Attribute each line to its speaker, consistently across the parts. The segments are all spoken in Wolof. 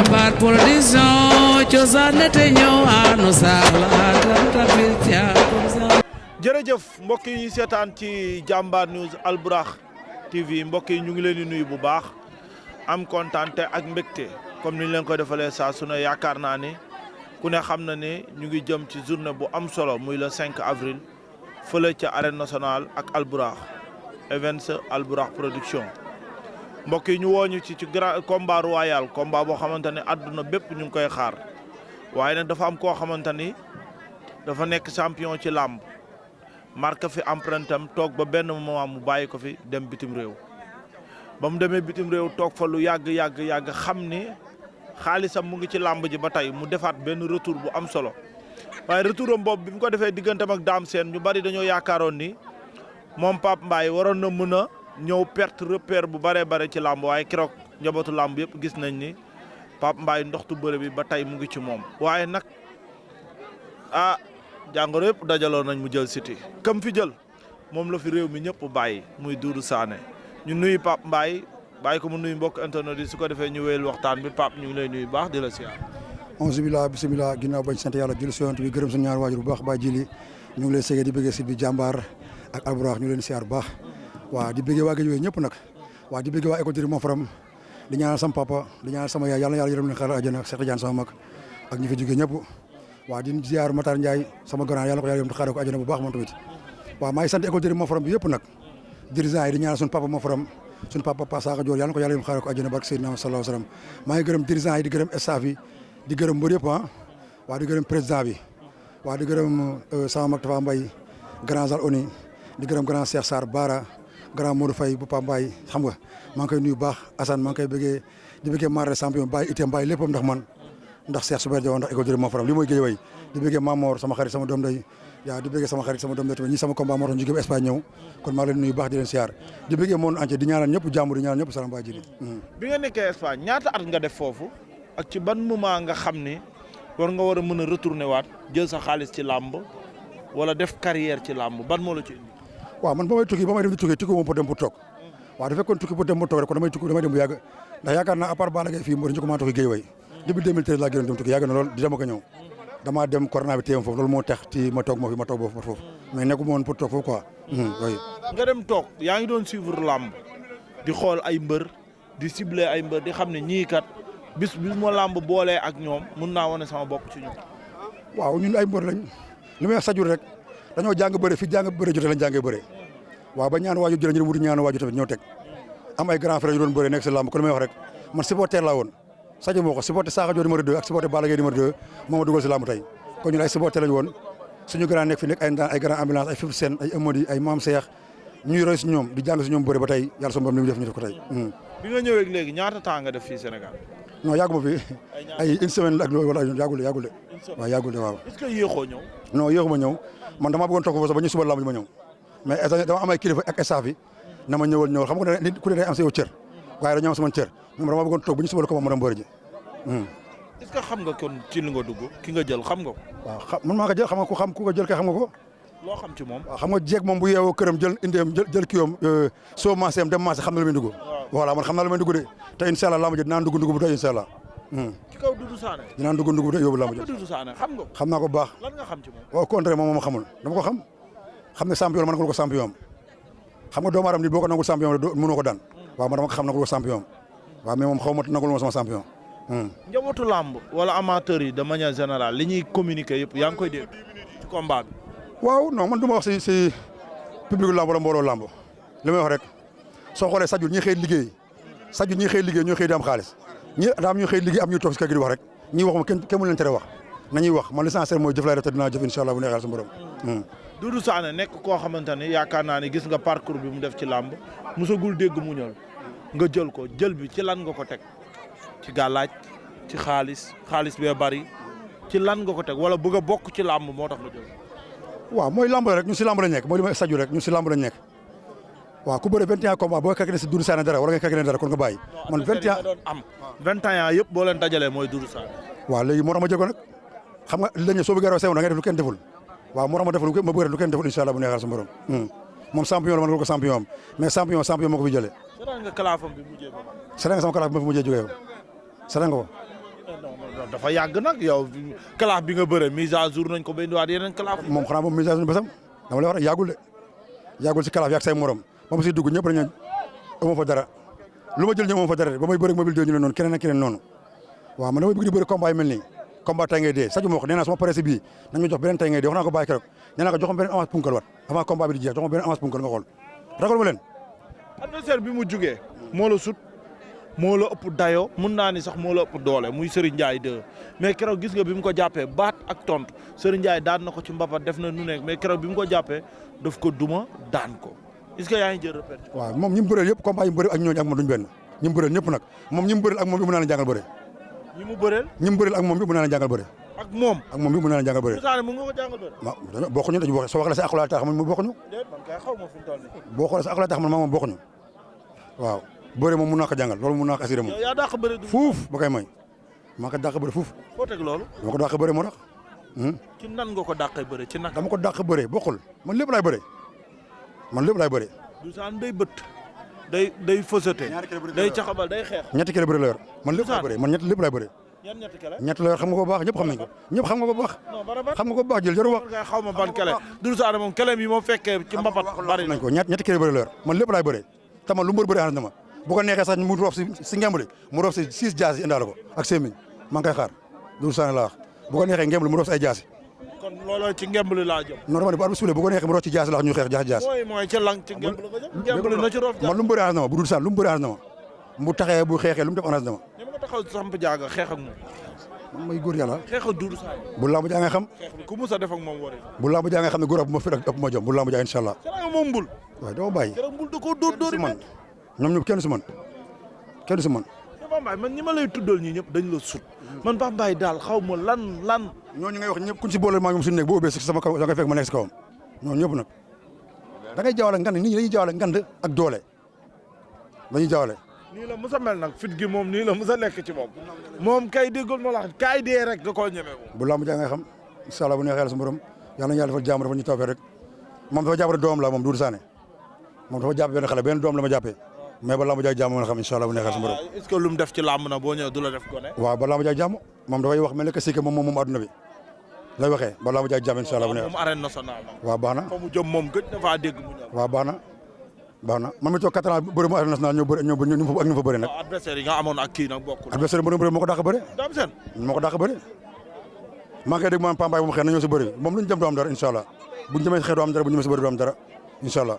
Speaker 1: Jambar production cosaan te ñëw anu
Speaker 2: jërëjëf mbokk yi ñu seetaan ci Jambar News Albourakh TV mbokk yi ñu ngi leen di nuyu bu baax am kontaante ak mbégte comme ni ñu leen ko defalee saa su ne yaakaar naa ni ku ne xam na ne ñu ngi jëm ci journée bu am solo muy le 5 avril fële ca arène nationale ak Albourakh Events Albourakh production mbokk yi ñu wooñu ci grand combat royal combat boo xamante ne àdduna bépp ñu ngi koy xaar waaye nag dafa am koo xamante ni dafa nekk champion ci làmb marque fi empreinte am toog ba benn moment mu bàyyi ko fi dem bitim réew ba mu demee bitim réew toog fa lu yàgg xam ni xaalisam mu ngi ci làmb ji ba tey mu defaat benn retour bu am solo waaye retour am boobu bi mu ko defee digganteem ak Dame Sène ñu bari dañoo yaakaaroon ni moom Pape Mbaye waroon na mën a ñëw perte repère bu bare ci làmb waaye keroog njabootu làmb yëpp gis nañ ni Pape Mbaye ndoxtu bëre bi ba tey mu ngi ci moom waaye nag jàngoro yëpp dajaloo nañ mu jël Siteu kam fi jël moom la fi réew mi ñëpp bàyyi muy Doudou Sané ñu nuyu Pape Mbaye bàyyi ko mu nuyu mbokk internet yi su ko defee ñu wéyal waxtaan bi Pape ñu ngi lay nuyu baax di la siyaar.
Speaker 3: onze billah bisimilah ginnaaw bañ sant yàlla jël si bi gërëm suñu ñaari waajur bu baax Baye Jili ñu ngi lay séggee di bëggee site bi Jambar ak Albourakh ñu leen siyaar bu baax waaw di bëggee waa géej yooyu ñëpp nag waaw di bëggee waa école moo faram di ñaanal sama papa di ñaanal sama yaay yàlla na yàlla yërëm leen xaaral àjjana Cheikh Tidiane sama mag ak ñi fi jógee ñëpp waaw di ziar Matar Ndiaye sama grand yàlla ko yàlla yërëm xaaral ko àjjana bu baax moom tamit waaw maa ngi sant école moo faram bi yëpp nag dirigeant yi di ñaanal suñu papa moo faram suñu papa Pa Saka Dior yàlla ko yàlla yërëm xaaral ko àjjana barke Seydina sallallahu alayhi wasallam maa ngi gërëm dirigeant yi di gërëm staff yi di gërëm mbër yëpp waaw di gërëm président bi waaw di gërëm sama mag Tafa Mbaye grand Zal Oni di gërëm grand Cheikh Sarr Bara grand Modou Faye bu Pape Mbaye xam nga maa ngi koy nuyu baax Assane maa ngi koy bëggee di bëggee Mara champion bàyyi itam bàyyi léppam ndax man ndax Cheikh Super Diaw ndax école de moo faram li mooy géej way di bëggee Mamor sama xarit sama doom day yaa di bëggee sama xarit sama doom day tamit ñi sama combat moo tax ñu jóge Espagne ñëw kon maa ngi leen nuyu baax di leen siyaar di bëggee monde entier di ñaanal ñëpp jàmm di ñaanal ñëpp salam ba jili
Speaker 2: bi nga nekkee Espagne ñaata at nga def foofu ak ci ban moment nga xam ni war nga war a mën a retourner waat jël sa xaalis ci làmb wala def carrière ci làmb ban moo la ci indi
Speaker 3: waaw man ba may tukki dem di tukki moom pour dem pour toog waaw da fekkoon tukki pour dem pour toog rek kon damay dem bu yàgg ndax yaakaar naa à part Balla Gaye fii mbër ñu ko mën a tukki géej way depuis 2013 laa gënoon dem tukki yàgg na lool di dem ak a ñëw damaa dem corona bi téyam foofu loolu moo tax ci ma toog foofu mais nekku ma woon pour toog foofu quoi oui
Speaker 2: nga dem toog yaa ngi doon suivre làmb di xool ay mbër di cibler ay mbër di xam ne ñii kat bis ma làmb boolee ak ñoom mun naa wane sama bopp ci ñoom
Speaker 3: waaw ñun ay mbër lañ li may wax sajur rek dañoo jàng bëre fi jàng bëre jotee lañ jàngee bëre waaw ba ñaan waaju jëlee ñu wuti ñaan waaju tamit ñëw teg am ay grand frère yu doon bëre nekk si làmb kon li may wax rek man supporter laa woon Sadio moo ko supporter Sakho Dior numéro 2 ak supporter Balla Gaye numéro 2 moo ma dugal si làmb tey kon ñun ay supporter lañ woon suñu grand nekk fi nekk ay grand ambulance ay Fifth Sen ay Amady ay Mame Cheikh ñuy roy si ñoom di jàng si ñoom bëre ba tey yàlla suñu borom li mu def ñu def ko tey
Speaker 2: bi nga ñëwee léegi ñaata temps nga def fii Sénégal
Speaker 3: non yàgguma fi ay une semaine la ak loolu wala yàggul de waaw yàggul de waaw
Speaker 2: est-ce que yéexoo ñëw
Speaker 3: non yéexuma ñëw man damaa bëggoon toog foofu sax ba ñu suba lamb ji ma ñëw mais dama am ay kilifa ak staff yi na ma ñëwal xam nga nit ku ne day am sa yow cër waaye dañoo am sama cër moom dama bëggoon toog ba ñu suba ko ma dem bëri ji
Speaker 2: est-ce que xam nga kon ci li nga dugg ki nga jël xam nga ko
Speaker 3: waaw man maa ko jël xam nga ku ko jël kay xam nga ko
Speaker 2: loo xam ci moom
Speaker 3: waaw xam nga jeeg moom bu yeewoo këram jël indeem jël kiyoom soo maasee dem maasee xam na lu muy dugg voilà man xam naa lu muy dugg de te incha allah lamb ji dinaa dugg bu doy incha allah
Speaker 2: ci kaw Doudou Sané
Speaker 3: dinaa dugg bu doy yóbbu lamb ji
Speaker 2: Doudou Sané xam nga
Speaker 3: xam naa ko bu baax
Speaker 2: lan nga xam ci moom
Speaker 3: waaw contraire moom ma xamul dama ko xam ne champion man nangul ko champion xam nga doomu aadama nit boo ko nangul champion mënoo ko daan waaw man dama ko xam nangul ko champion waaw mais moom xaw ma nangul ma sama champion
Speaker 2: njabootu làmb wala amateur yi de manière générale li ñuy communiquer yëpp yaa ngi koy dégg ci combat bi
Speaker 3: waaw non man du ma wax si public làmb wala mbooloo làmb li may wax rek soo xoolee sajul ñi xëy liggéey ñoo xëy di am xaalis ñi daam ñu xëy liggéey am ñuy toog si kër gi di wax rek ñi wax ma kenn mu leen tere wax nañuy wax man l'essentiel mooy jëf lay def te dinaa jëf incha allah bu neexee suñu borom
Speaker 2: Doudou Sané nekk koo xamante ne yaakaar naa ne gis nga parcours bi mu def ci làmb mosagul dégg mu ñëw nga jël ko jël bi ci lan nga ko teg ci gàllaaj ci xaalis bee bari ci lan nga ko teg wala bëgg a bokk ci làmb moo tax nga jël
Speaker 3: waaw mooy làmb rek ñun si làmb lañ nekk mooy li may saju rek ñun si làmb lañ nekk waaw ku bëre 21 combat boo calculé si Doudou Sané dara wala nga calculé dara kon nga bàyyi man 21
Speaker 2: doon am 21 yëpp boo leen dajalee mooy Doudou Sané
Speaker 3: waaw léegi moo tax ma jël ko nag xam nga lañ soo bëggee raw sew da ngay def lu kenn deful waaw moo tax ma deful ma bëgg lu kenn deful incha allah bu neexal sa borom moom champion la man ko champion am mais champion moo ko fi jëlee
Speaker 2: seetaan nga kalaafam bi mujjee ba
Speaker 3: seetaan nga sama kalaaf bi ma fi mujjee jógee yow seetaan nga ko
Speaker 2: dafa yàgg nag yow calaf bi nga bëre mise à jour nañ ko ba indiwaat yeneen calaf.
Speaker 3: moom xanaa moom mise à jour basam dama lay wax rek yàggul de yàggul si calaf yàgg say morom ba mu si dugg ñëpp dañu amoo fa dara lu ma jël ñëw amoo fa dara ba may bëre mobile 2 ñu leen noonu keneen ak keneen noonu waaw man damay bëgg di bëre combat yu mel nii combat tay ngay dee Sadio moo wax nee naa sama paree si bii nañ ma jox beneen tay ngay dee wax naa ko bàyyi keroog nee naa ko joxam beneen avance punkal wat avant combat bi di jeex joxam beneen avance punkal nga xool ragal ma leen
Speaker 2: adversaire bi mu jugee moo la sut moo la ëpp dayo mun naa ni sax moo la ëpp doole muy Serigne Ndiaye 2 mais keroog gis nga bi mu ko jàppee baat ak tontu Serigne Ndiaye daan na ko ci mbapat def na nu nekk mais keroog bi mu ko jàppee daf ko duma daan ko est-ce que yaa ngi jël repère.
Speaker 3: waaw moom ñi mu bëreel yëpp combat yi mu bëreel ak ñooñu ak moom duñ benn ñi mu bëreel ñëpp nag moom ñi mu bëreel ak moom bi mën naa leen jàngal bëre
Speaker 2: ñi mu bëreel
Speaker 3: ñi mu bëreel ak moom bi mën naa leen jàngal bëre
Speaker 2: ak moom
Speaker 3: bi mën naa leen jàngal bëre
Speaker 2: Sané mu nga ko jàngal bëre
Speaker 3: waaw bokkuñu dañu bokk soo waxee sa akulaay tax man mu bokkuñu
Speaker 2: déet man kay xaw ma fi mu toll nii
Speaker 3: boo xoolee sa akulaay tax man maa moom bokkuñu waaw bëre moom mun naa ko jàngal loolu mun naa ko assuré moom
Speaker 2: yow yaa dàq bëre du
Speaker 3: fuuf ba koy may maa ko dàq bëre fuuf
Speaker 2: foo teg loolu
Speaker 3: dama ko dàq bëre moo tax
Speaker 2: ci nan nga ko dàqee bëre ci naka
Speaker 3: dama ko dàq bëre bokkul man lépp laay bëre man lépp laay bëre
Speaker 2: du Sané day bëtt day fësate day caxabal day xeex
Speaker 3: ñetti kilo bëre la yor man lépp laay bëre man lépp laay bëre
Speaker 2: yan ñetti kele
Speaker 3: ñett la yor xam nga ko bu baax ñëpp xam nañ ko ñëpp xam nga ko bu baax
Speaker 2: non barabar
Speaker 3: xam nga ko bu baax jël jarul wax
Speaker 2: ngay xaw ma ban kele du Sané moom kele bi moom fekkee ci mbapat bari
Speaker 3: nañ ko ñetti kilo bëre la yor man lépp laay bëre te man lu mbër bëre ànd na ma bu ko neexee sax mu roof si ngemb li mu roof si 6 jaas yi indaale ko ak sémiñ maa ngi koy xaar du Sané la wax bu ko neexee ngemb li mu roof si ay jaas
Speaker 2: kon looloo ci ngemb li laa jëm
Speaker 3: non dama ne bu arbitre soufflé bu ko neexee mu roof ci jaas la wax ñu xeex jaas
Speaker 2: mooy ca lang ci ngemb la ko jëm ngemb li na ci roof
Speaker 3: man lu mu bëre ànd na ma bu dul Sané lu mu bëre ànd na ma bu taxee bu xeexee lu mu def arrangé na ma
Speaker 2: ni ma taxaw samp jaaga xeex ak moom
Speaker 3: man may góor yàlla
Speaker 2: xeex ak Doudou Sané
Speaker 3: bu lamb jaa nga xam
Speaker 2: xeex bi ku mus a def ak moom wari
Speaker 3: bu lamb jaa nga xam ne góor ëpp ma fit ak ëpp ma jom bu lamb jaa incha allah
Speaker 2: keroog moom mbul
Speaker 3: waaye dama bàyyi
Speaker 2: keroog mbul da koo dóor
Speaker 3: man ñoom ñëpp kenn si man kenn si man
Speaker 2: Pape Mbaye man ñi ma lay tuddal ñii ñëpp dañ la sut man Pape Mbaye daal xaw ma lan
Speaker 3: ñooñu ngay wax ñëpp kuñ si boole maa ngi suñu nekk boo ubbee si sama kaw da nga fekk ma nekk si kawam ñooñu ñëpp nag da ngay jaawale ngand nit ñi dañuy jaawale ngand ak doole dañuy jaawale
Speaker 2: nii la musa mel nag fit gi moom nii la musa nekk ci moom kay déggul ma la kaay dee rek da koo ñeme moom
Speaker 3: bu lamb jaa ngay xam incha allah bu neexee yàlla su borom yàlla na yàlla defal jàmm defal ñu tawfeex rek moom dafa jàpp doom la moom Doudou Sané moom dafa jàpp benn xale benn doom la ma jàppee mais ba lamb jaay jàmm mën a xam incha allah bu neexee su borom
Speaker 2: est-ce que lu mu def ci làmb na boo ñëwee du la def gone
Speaker 3: waaw ba lamb jaay jàmm moom dafay wax mel ne que si que moom adduna bi lay waxee ba lamb jaay jàmm incha allah bu neexee
Speaker 2: moom arène nationale
Speaker 3: waaw baax na
Speaker 2: fa mu jëm moom gëj dafaa dégg mu ñëw
Speaker 3: waaw baax na man mi toog 4 ans bëri mu arène nationale ñoo bëri ak ñu fa bëri nag
Speaker 2: adversaire yi nga amoon ak kii nag bokkul
Speaker 3: adversaire bëri moo ko dàq bëri
Speaker 2: Dame Sène
Speaker 3: moo ko dàq bëri maa ngi koy dégg maanaam Pape Mbaye bu mu xeex na ñoo si bëri moom lu ñu jëm du am dara incha allah buñu jëmee si xeex du am dara bu ñu jëmee si bëri du am dara incha allah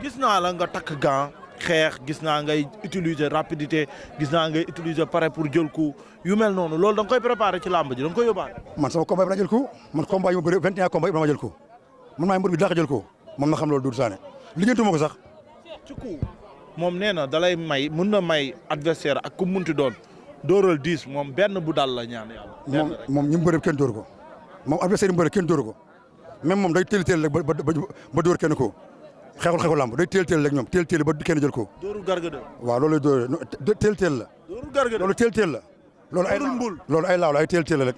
Speaker 2: gis naa la nga takk gant xeex gis naa ngay utiliser rapidité gis naa ngay utiliser pare pour jël coup yu mel noonu loolu da nga koy préparer ci làmb ji da nga koy yóbbaale
Speaker 3: man sama combat bi laa jël coup man combat yi ma bëri 21 combat yi dama jël coup man maay mbër bi dàq jël coup moom na xam loolu Doudou Sané liggéeyantuma ko sax
Speaker 2: ci coup moom nee na dalay may mën na may adversaire ak ku munti doon dóoral 10 moom benn bu dal la ñaan yàlla
Speaker 3: moom ñi mu bëri kenn dóor ko moom adversaire yi mu bëri kenn dóor ko même moom day teel rek ba dóor kenn ko xeexul lamb day teel rek ñoom teel ba kenn jël ko
Speaker 2: dóoru garga de
Speaker 3: waaw loolu lay dóor teel la
Speaker 2: dóoru garga de
Speaker 3: loolu teel la loolu ay laaw la ay teel la rek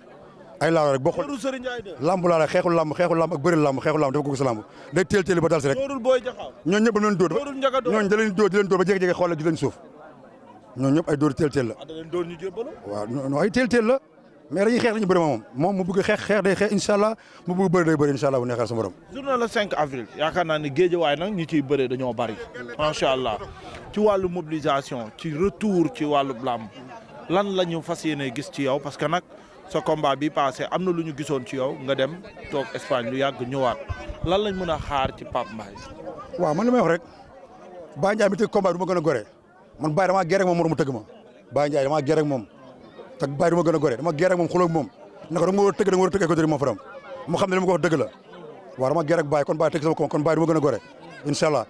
Speaker 3: ay laaw rek boo xool
Speaker 2: dóoru Serigne Ndiaye de
Speaker 3: lamb laa la xeexul lamb ak bëri lamb xeexul lamb dafa ko gis lamb day teel ba dal si rek
Speaker 2: dóorul Boy Jaxaw
Speaker 3: ñooñu ñëpp dañ leen dóor ñooñu da leen dóor ba jékki-jékki xool di leen suuf ñooñu ñëpp ay dóor teel la
Speaker 2: da leen dóor ñu jébbalu
Speaker 3: waaw non ay teel la mais dañuy xeex dañu bëri moom mu bëgg xeex day xeex incha allah mu bëgg bëri day bëri incha allah bu neexal sa borom
Speaker 2: journée le 5 avril yaakaar naa ni Guédiawaye nag ñi ciy bëree dañoo bari macha allah ci wàllu mobilisation ci retour ci wàllu làmb lan la ñu fas yéene gis ci yow parce que nag sa combat bi passé am na lu ñu gisoon ci yow nga dem toog Espagne lu yàgg ñëwaat lan lañ mën a xaar ci Pape Mbaye
Speaker 3: waaw man li may wax rek Baye Ndiaye mi tëgg combat du ma gën a gore man Baye damaa gere ak moom mu tëgg ma Baye Ndiaye damaa gere ak moom te Baye du ma gën a gore dama gere ak moom xuloo ak moom naka da nga war a tëgg écouteur moo faram mu xam ne li ma ko wax dëgg la waaw dama gere ak Baye kon Baye tëgg sama kon Baye du ma gën a gore incha allah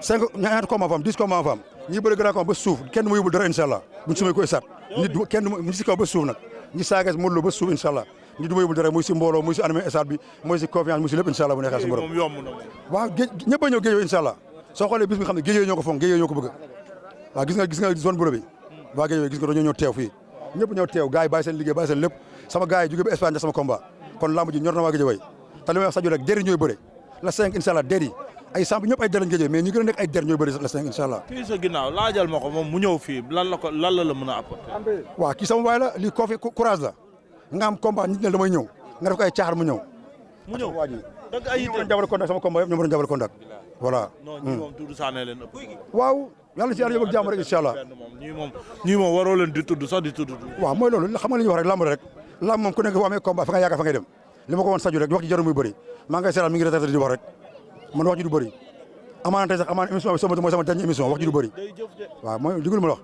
Speaker 3: 5 ñaata combat fam 10 combat fam ñi bëri grand combat ba suuf kenn du ma yóbbul dara incha allah buñ sumay koy sat nit kenn du ma si kaw ba suuf nag ñi saaga Modou Lo ba suuf incha allah nit du ma yóbbul dara muy si mbooloo muy si animé stade bi muy si confiance muy si lépp incha allah bu neexee sa borom waaw ñëpp a ñëw géej incha allah soo xoolee bis bi nga xam ne géej ñoo ko fonk géej ñoo ko bëgg waaw gis nga zone bureau bi waa géej gis nga dañoo ñëw teew fii ñëpp ñëw teew gars yi bàyyi seen liggéey bàyyi seen lépp sama gars yi jóge ba Espagne sama combat kon lamb ji ñor na waa géej way te li may wax Sadio rek déri ñooy bëre la 5 incha allah déri ay samp ñëpp ay der lañ géejee mais ñu gën a nekk ay der ñooy bëri la incha allah.
Speaker 2: kii sa ginnaaw laajal ma ko moom mu ñëw fii lan la mën a apporter.
Speaker 3: waaw kii sama waay la lii courage la nga am combat nit ne damay ñëw nga def ko ay caaxaan mu ñëw. waa ji
Speaker 2: dëgg ay
Speaker 3: ñoom jabal contact sama combat yëpp ñoom doon jabal contact voilà.
Speaker 2: non ñii moom Doudou Sané leen ëpp.
Speaker 3: waaw yàlla si yàlla yóbbu ak jàmm rek incha allah.
Speaker 2: ñii moom waroo leen di tudd sax di tudd.
Speaker 3: waaw mooy loolu xam nga li ñuy wax rek lamb rek lamb moom ku nekk boo amee combat fa nga yaakaar fa ngay dem li ma ko woon Sadio rek wax ci jarul muy bëri maa ngay seetaan mi ngi retraité di wax rek man wax ji du bëri amaana tey sax amaana émission bi mooy sama dernière émission wax ji du bëri waaw mooy digul ma la wax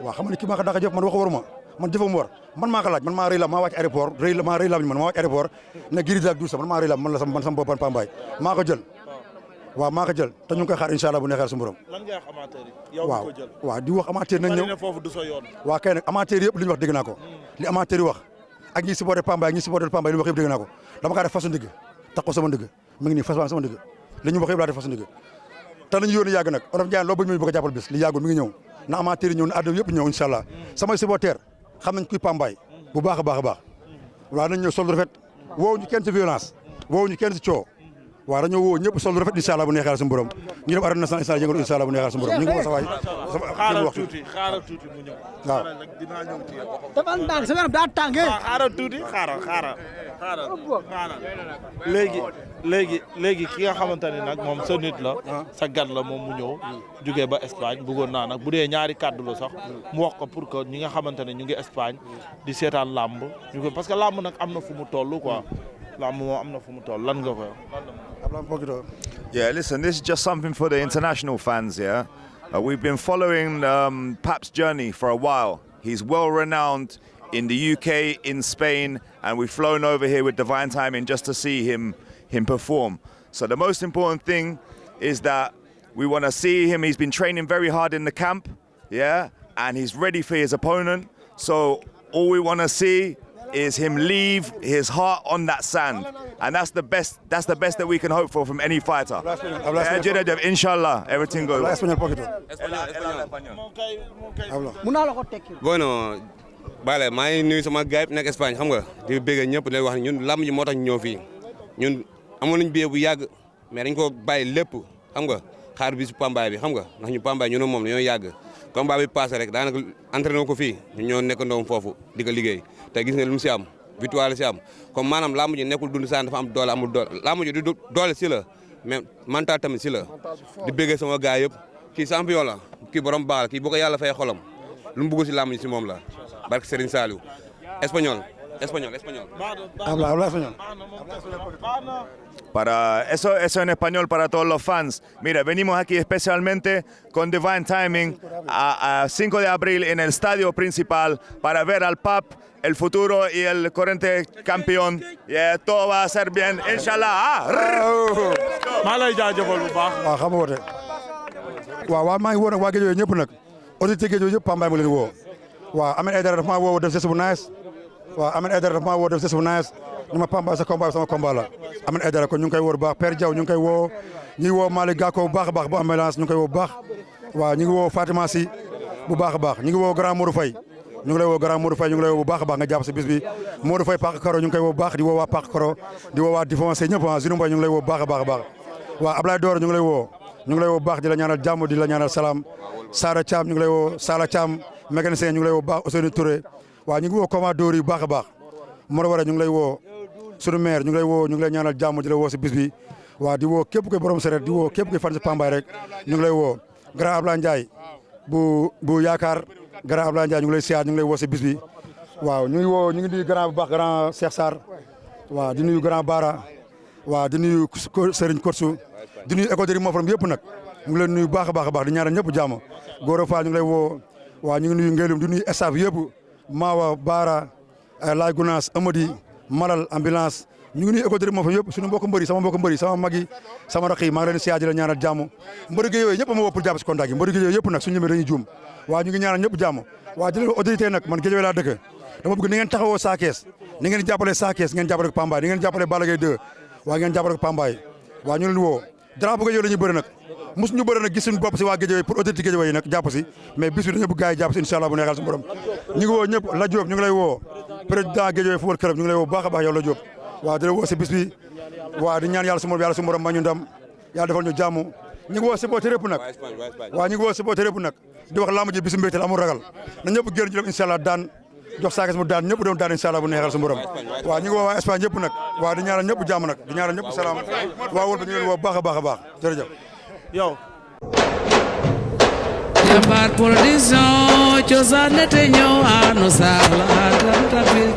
Speaker 3: waaw xam nga ne kii maa ko dàq jëf man wax waruma man jëfam war man maa ko laaj man maa rëy la maa wàcc aéroport maa wàcc aéroport ne Gris ak Douce man maa rëy la man sama boppam Pambaay maa ko jël waaw maa ko jël te ñu ngi koy xaar incha allah bu neexee su borom
Speaker 2: lan ngay wax amateur yi yow ko jël
Speaker 3: waaw di wax amateur nañ ñëw
Speaker 2: foofu du sa yoon
Speaker 3: waaw kay nag amateur yëpp li ñu wax dégg naa ko li amateur yi wax ak ñi supporté Pambaay ak ñi supporté Pambaay li ñu wax yëpp dégg naa ko dama kaa def façon ndigg tax ko sama ndigg mi ngi nii fas sama ndigg li ñu wax yëpp laa def façon ndigg te nañu yónni yàgg nag Olof Njaay loo bëgg ñu bëgg a jàppal bis li yàggul mi ngi ñëw na amateur yi ñëw na àdduna yëpp ñëw incha allah samay supporter xam nañ kuy Pambaay bu baax a baax a baax waaw nañ ñëw sol rafet woowu ñu kenn ci violence woowu ñu kenn ci coow waaw dañoo woo ñëpp sol rafet incha allah bu neexee suñu borom ñu dem arène nationale incha allah bu neexee suñu borom ñu ngi ko sa waay
Speaker 2: xaaral tuuti mu ñëw
Speaker 3: waaw
Speaker 2: dinaa ñëw ci yow
Speaker 4: dafa ndànk sa yaram daa tàngee
Speaker 2: xaaral tuuti xaaral léegi ki nga xamante ni nag moom sa nit la sa gan la moom mu ñëw jugee ba Espagne bëggoon naa nag bu dee ñaari kàddu la sax mu wax ko pour que ñi nga xamante ne ñu ngi Espagne di seetaan làmb ñu ko parce que làmb nag am na fu mu toll quoi
Speaker 5: Yeah, listen, this is just something for the international fans, yeah? We've been following Pap's journey for a while. He's well renowned in the UK, in Spain, and we've flown over here with Divine Timing just to see him perform. So the most important thing is that we want to see him. He's been training very hard in the camp, yeah? And he's ready for his opponent. So all we want to see is him leave his heart on that sand, and that's the best that we can hope for from any fighter. Inshallah, everything goes
Speaker 6: bueno bale maa ngi nuyu sama gars yi nekk Espagne xam nga di bëgg ñëpp di wax ñun lamb ji moo tax ñëw fii ñun amoon nañu billet bu yàgg mais dañ ko bàyyi lépp xam nga xaar bi si Pambaay bi xam nga ndax ñu Pambaay ñu ne moom dañoo yàgg combat bi passé rek daanaka entraîné ko fii ñu ñoo nekk ndoom foofu di ko liggéey te gis nga lu mu si am victoire la si am comme maanaam lamb ji nekkul dund saan dafa am doole amul doole lamb ji du doole si la mais mental tamit si la di bëggee sama gars yëpp kii champion la kii borom baax la kii bu ko yàlla fay xolam lu mu bëgg si lamb ji si moom la barke Serigne Saliou espagnol.
Speaker 3: Habla español.
Speaker 5: Para eso en español para todos los fans. Mira, venimos aquí especialmente con Divine Timing a 5 de abril en el estadio principal para ver al Pap, el futuro y el corriente campeón. Todo va a ser bien, inshallah.
Speaker 2: maa lay jaajëfal bu baax.
Speaker 3: waaw xam nga woote waaw maa ngi woo nag waa Guédiawaye ñëpp nag autorité Guédiawaye yëpp Pambaay mu leen woo waaw Ahmed Aïdara dafa maa woo def geste bu nice waaw Ahmed Aïdara dafa maa woo def geste bu nice ñu ma Pambaay sa combat sama combat la Ahmed Aïdara kon ñu ngi koy woo bu baax Père Diaw ñu ngi koy woo ñu ngi woo Malick Gakou bu baax a baax bu ambulance ñu ngi koy woo bu baax waaw ñu ngi woo Fatima Sy bu baax a baax ñu ngi woo Grand Modou Faye ñu ngi lay woo Grand Modou Faye ñu ngi lay woo bu baax a baax nga jàpp si bis bi Modou Faye Pàq Karo ñu ngi koy woo bu baax di woo waa Pàq Karo di woo waa Difoncé ñëpp waa Zinu Mbaye ñu ngi lay woo bu baax a baax a baax waaw Ablaye Dor ñu ngi lay woo bu baax di la ñaanal jàmm di la ñaanal salaam Sara Thiam ñu ngi lay woo Sala Thiam mécanicien ñu ngi lay woo bu baax Ousseynou Touré waaw ñu ngi woo commandeur yi bu baax a baax Mor Wara ñu ngi lay woo sunu maire ñu ngi lay woo ñu ngi lay ñaanal jàmm di la woo si bis bi waaw di woo képp koy borom seret di woo képp koy fan si Pambaay rek ñu ngi lay woo grand Ablaye Ndiaye bu yaakaar grand Ablaye Ndiaye ñu ngi lay siyaar ñu ngi lay woo si bis bi waaw ñu ngi nuyu grand bu baax grand Cheikh Sarr waaw di nuyu grand Bara waaw di nuyu Serigne Korsu di nuyu école de moo faram yëpp nag ñu ngi leen nuyu baax a baax di ñaanal ñëpp jàmm Goro Fall ñu ngi lay woo waaw ñu ngi nuyu Ngelum di nuyu staff yëpp Mawa Bara Laay Gunaas Amady Malal ambulance ñu ngi nuyu école de moo faram yëpp suñu mbokk mbëri sama mag yi sama rakk yi maa ngi leen siyaar di la ñaanal jàmm mbëri Guédiawaye ñëpp ma woo pour jàpp si contact yi mbëri Guédiawaye yëpp nag suñu ñëmee dañuy juum waaw ñu ngi ñaanal ñëpp jàmm waaw di leen autorité nag man Guédiawaye laa dëkk dama bëgg ni ngeen taxawoo Sa Thiès ni ngeen jàppale Sa Thiès ngeen jàppale ko Pambaay ni ngeen jàppale Balla Gaye 2 waaw ngeen jàppale ko Pambaay waaw ñu leen woo drapeau Guédiawaye la ñuy bëri nag mosu ñu bëri nag gis suñu bopp si waa Guédiawaye pour autorité Guédiawaye yi nag jàpp si mais bis bi dañu bëgg gars yi jàpp si incha allah bu neexal su borom ñu ngi woo ñëpp la Diop ñu ngi lay woo président Guédiawaye football club ñu ngi lay woo baax a baax yow la Diop waaw di la woo si bis bi waaw di ñaan yàlla su borom ma ñu ndam yàlla defal ñu jàmm ñu ngi woo supporter yëpp nag waaw ñu ngi woo supporter yëpp nag di wax lamb ji bisu mbégte la amul ragal na ñëpp génn ñu dem incha allah daan jox saakas mu daan ñëpp doon daan incha allah bu neexal su borom waaw ñu ngi woo waa Espagne ñëpp nag waaw di ñaanal ñëpp jàmm nag di ñaanal ñëpp salaam waaw wol ba ñu leen woo baax a baax a baax jërëjëf
Speaker 2: yow
Speaker 1: Jambar production cosaan te ñëw anu saala tan tapir